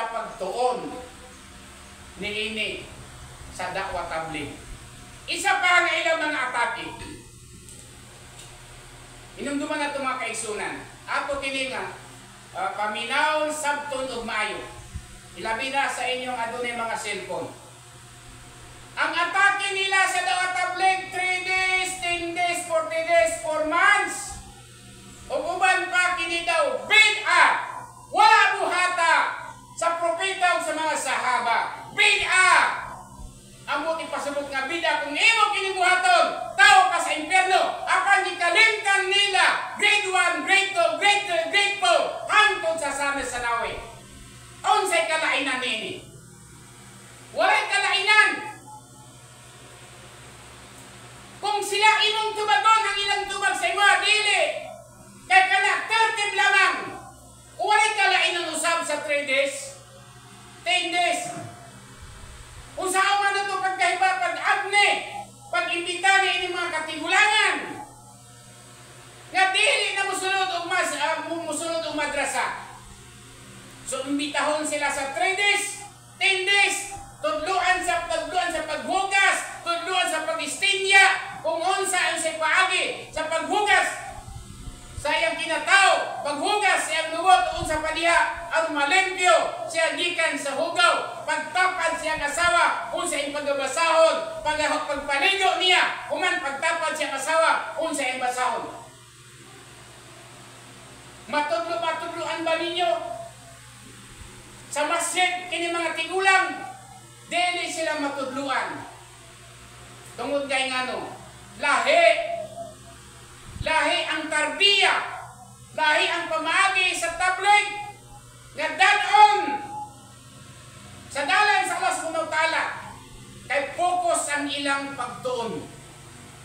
sa pagtuon niini sa Da'wa Tabligh. Isa pa nga ilang mga atake. Hinumduman na ito, mga kaigsunan. Ato kini nga paminawon sabton og maayo. Ilabi na sa inyong adunay mga cellphone. Ang atake nila sa Da'wa Tabligh, 3 days, 10 days, 40 days, 4 months. Ug uban pa, kini daw bid'a. Wala buhata sa propeta ug sa mga sahaba. Bid'a. Amot ipasabot nga bid'a, kung imo kini buhaton, tao ka sa impyerno. Apan gikalimtan nila grade 1, grade 2, grade 3, grade 4 hangtod sa Same Sanawi. Unsay kalainan niini? Walay kalainan. Kung sila imong tubagon ang ilang tubag sa imo, dili. Kay kana 30 lamang. Walay kalainan usab sa 3 days, 10 days. Unsa man na ito pagkahiba, pag-abne, pag-imbita ni ini mga katigulangan nga dili na musulod og madrasa. So imbitahon sila sa 3 days, 10 days, tudluan sa paghugas, tudluan sa pag-istinja, kung unsa ang sa paagi sa paghugas sa iyang kinatao, paghugas sa iyang lubot, unsa pa diha aron malimpyo siya gikan sa hugaw, pagtapad siyang asawa, unsa iyang pagabasahon, pagpaligo niya, human pagtapad siyang asawa, unsa iyang basahon. Matudlo matudloan ba ninyo? Sa masjid, kini mga tigulang, dili sila matudluan. Tungod kay ngano, lahi. Lahi ang tarbiya, lahi ang pamaagi sa tabligh nga dadon sa dalan sa Allah subhanahu wa ta'ala, kay focus ang ilang pagtuon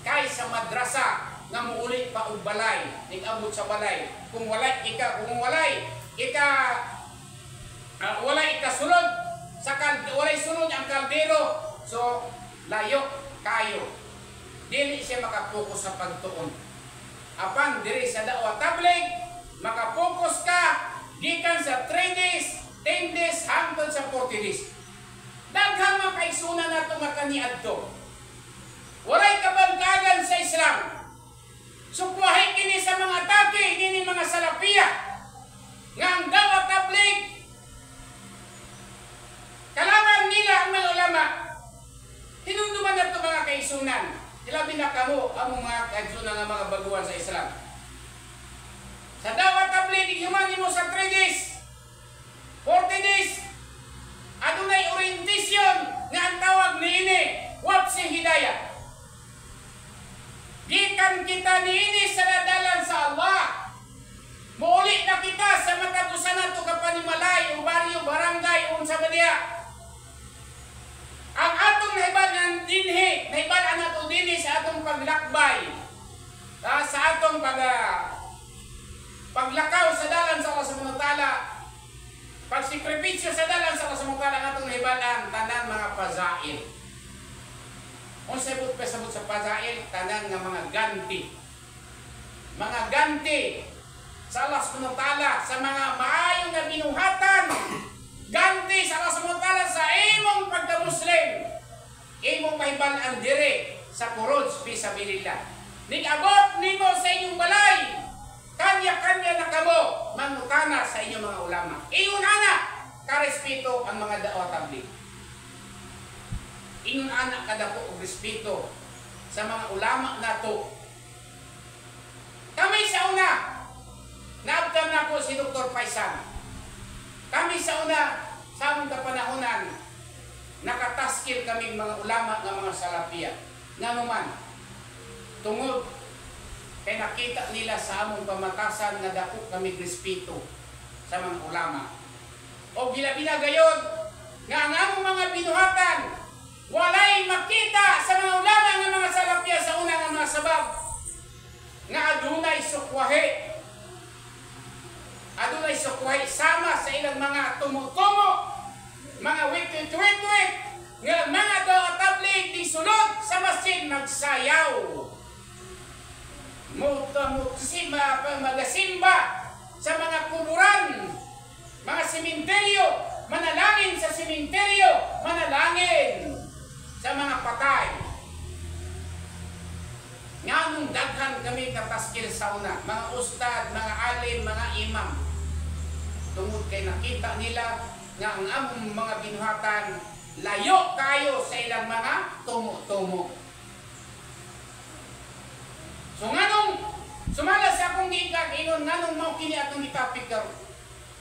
kay sa madrasa nga muuli pa og balay, nigabot sa balay, kung walay ika walay ikasulod sa walay sulod ang kaldero, so layo kayo, dili siya makapokus sa pagtuon. Apan diri sa Da'wa Tabligh, makapokus ka gikan sa 3 days, 10 days hangtod sa 40 days. Daghang mga kaigsunan nato nga kaniadto. Walay kabangkagan sa Islam. Sukwahi kini sa mga atake kini mga Salapiya nga ang Da'wa Tabligh kalaban nila ang mga ulama. Hinumduman nato, mga kaigsunan. Ilabi na kamo, ang mga kaigsunan nga mga baguhan sa Islam. Sa Da'wa Tabligh, human nimo sa 3 days, 40 days, adunay orientation nga ang tawag niini Wapsi Hidayah. Gikan kita niini sa nadalan sa Allah. Muuli na kita sa matag usa nato ka panimalay o baryo, barangay, unsa ba diha. Ang atong nahibal-an dinhi, nahibal-an nato dinhi sa atong paglakbay, sa atong paglakaw sa dalan sa Allah subhanahu wa ta'ala, pagsikripisyo sa dalan sa Allah subhanahu wa ta'ala, ang atong nahibal-an tanan mga pazail. Unsay buot pasabot sa pazail? Tanan nga mga ganti. Mga ganti sa Allah subhanahu wa ta'ala sa mga maayong nga binuhatan. Ganti sa Allah subhanahu wa ta'ala sa imong pagka-Muslim. Imong mahibal-an dire sa khuruj fi sabilillah. Nig-abot nimo sa inyong balay, kanya-kanya na kamo mangutana sa inyong mga ulama. Ingon ana karespeto ang mga Da'wa Tabligh. Ingon ana kadako og respeto sa mga ulama nato. Kami sa una, naabtan nako si Dr. Faisal. Kami sa una, sa among kapanahonan, nakataskil kaming mga ulama nga mga Salapiya. Ngano man, tungod kay nakita nila sa among pamatasan nga dako kami respeto sa mga ulama. O gilabi na gayon nga ang among mga binuhatan walay makita sa mga ulama nga mga Salapiya sa una nga mga sabab nga adunay sukwahi. Adunay sukwahi sama sa ilang mga tumutumo, mga witwit-witwit, nga mga Da'wa Tabligh di sulod sa masjid magsayaw. Magasimba sa mga kuburan, mga sementeryo. Manalangin sa sementeryo, manalangin sa mga patay. Nganong daghan kami kataskil sa una, mga ustad, mga alim, mga imam? Tungod kay nakita nila nga ang among mga binuhatan layo kayo sa ilang mga tumo-tumo. So nganong sumala sa akong giingon, nganong mao kini atong gitapik karon?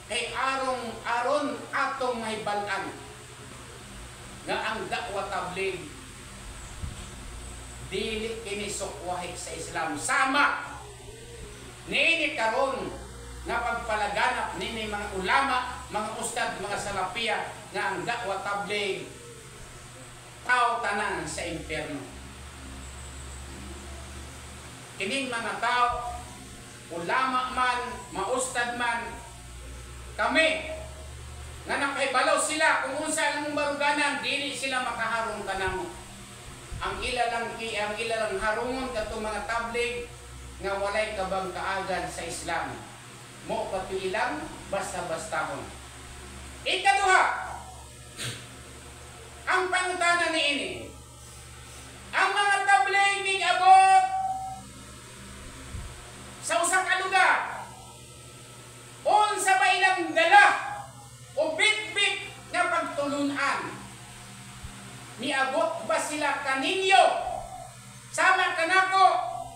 Kay arong aron atong mahibal-an nga ang dakwa tabligh dili kini sukwahi sa Islam sama niini karon nga pagpalaganap nini mga ulama, mga ustad, mga salapiya nga ang dakwa tabligh tao tanan sa impyerno. Kining mga tao, ulama man, maustad man, kami nga nakahibalaw sila kung unsa ang baruganan, dili sila makaharong kanamo. Ang ila lang harungon kadtong mga tabligh nga walay kabang kaagan sa Islam. Mo pati ilang basta-bastahon. Ikaduha, ang pangutana niini, ang mga tabligh nig-abot sa usa ka lugar, unsa ba ilang dala o bitbit nga pagtulunan? Miabot ba sila kaninyo? Sama kanako,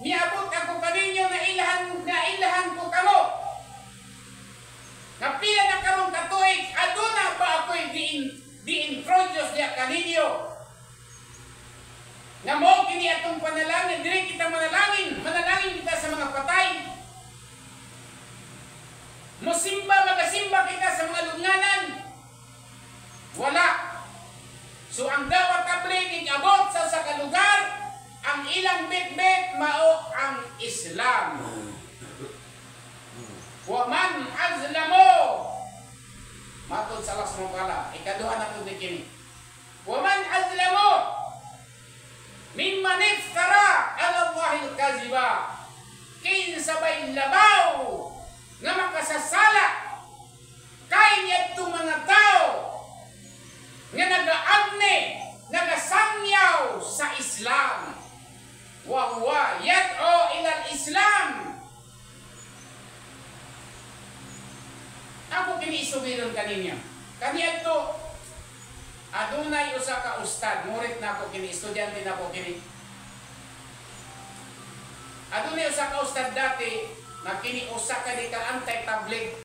miabot ako kaninyo na ilahan ko kamo. Nga pila na karong katuig, aduna ba ako'y di-introduce diya kaninyo? Nga mao kini atong panalangin, diri kita manalangin, manalangin kita sa mga patay. Musimba, magasimba kita sa mga lunganan. Wala. So ang dawat tabligh abot sa usa ka lugar, ang ilang bitbit mao ang Islam. Wa man azlamu, matod sa Allah subhanahu wa ta'ala, ikaduha na ni kini. Wa man azlamu mimman iftara ala Allahi al-kaziba. Kinsa bay labaw nga makasasala kay niadtong mga tao nga nagaagni, nagasangyaw sa Islam? Wa huwa yad'u ila al-Islam. Ako kini isugiron kaninyo. Kaniadto adunay usa ka ustad, murit na ako kini, estudyante na ako kini. Adunay usa ka ustad dati na kini usa ka di ka anti-tabligh.